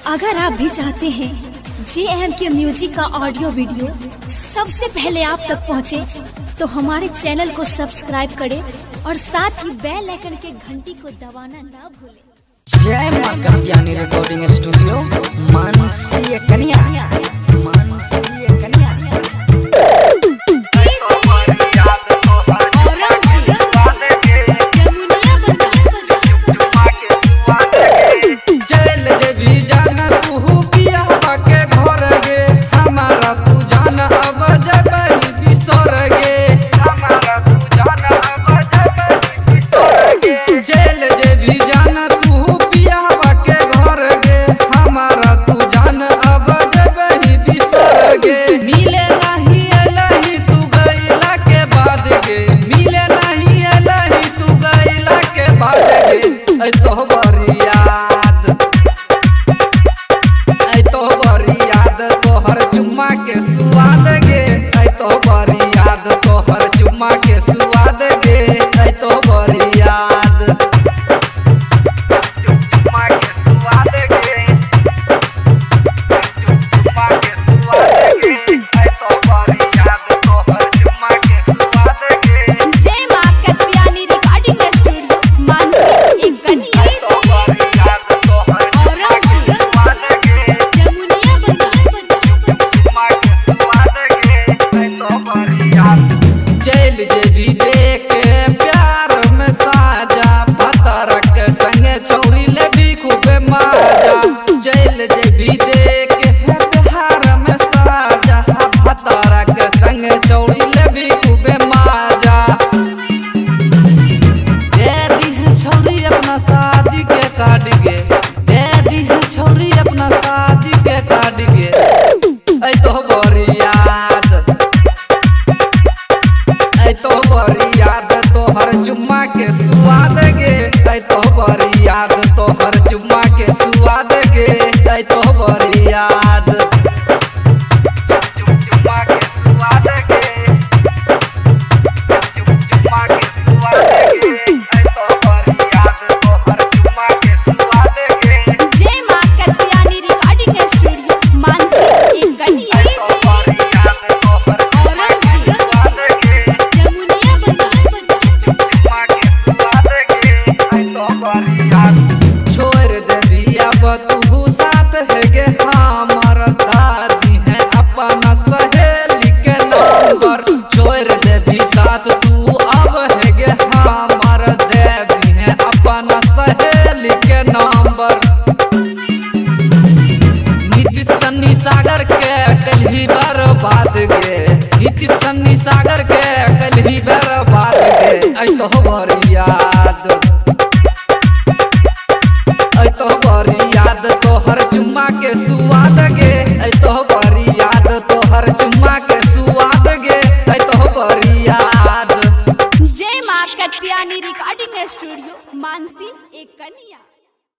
अगर आप भी चाहते हैं जे एम के म्यूजिक का ऑडियो वीडियो सबसे पहले आप तक पहुंचे, तो हमारे चैनल को सब्सक्राइब करें और साथ ही बेल आइकन के घंटी को दबाना ना भूलें। जय माँ कत्यानी रिकॉर्डिंग स्टूडियो, मानसी कन्या, मानसी कन्या। चल जेबी जाना तू बियाह के घर गे, हमारा तू जाना अब जबही बिसर गे, हमारा तू जाना अब जबही बिसर गे। चल जेबी जाना तू बियाह के घर गे, हमारा तू जाना अब जबही बिसर गे। मिले नहीं अलही तू गईला के बाद गे, मिले नहीं अलही तू गईला के बाद गे। ऐ तो बड़ी याद, ऐ तो बड़ी याद तोहर चुम्मा के सुआद गे, ऐ तो बड़ी याद तोहर चुम्मा के सुआद गे, ऐ तो बड़ी याद चुम्मा के सुआद गे, चुम्मा के सुआद गे, ऐ तो बड़ी याद तोहर चुम्मा के सुआद गे। जय माँ कत्यानी रिकॉर्डिंग स्टूडियो, मानसी कन्या। ऐ तो बड़ी याद तोहर चुम्मा के सुआद गे, चल जेबी देख प्यार में साजा, भतर के संगे छौरी ले भी खूबे माजा। चल जेबी देख प्यार में साजा, भतर के संगे छौरी ले भी खूबे माजा। दे दी है छौरी अपना शादी के कार्ड गे, दे दी है छौरी अपना शादी के कार्ड गे। ऐ तो बड़ी याद, ऐ तो बड़ी याद तोहर चुम्मा के सुआद गे, ऐ तो बड़ी याद तोहर चुम्मा के सुआद गे, ऐ तो बड़ी याद चुम्मा के सुआद गे, चुम्मा के सुआद गे, ऐ तो बड़ी याद तोहर चुम्मा के सुआद गे। जय माँ कत्यानी रिकॉर्डिंग स्टूडियो, मानसी कन्या। ऐ तो बड़ी याद तोहर चुम्मा के सुआद गे, छोड़ देबी अब तू साथ है गे हमर, दादी है अपना सहेली के नंबर। छोड़ देबी साथ तू अब है गे हमर, दे दी है अपना सहेली के नंबर। नीतीश सन्नी सागर के कलही बर्बाद गे, नीतीश सन्नी सागर के कलही बर्बाद गे। ऐ तो बड़ी याद, ऐ तो बड़ी याद तोहर चुम्मा के सुआद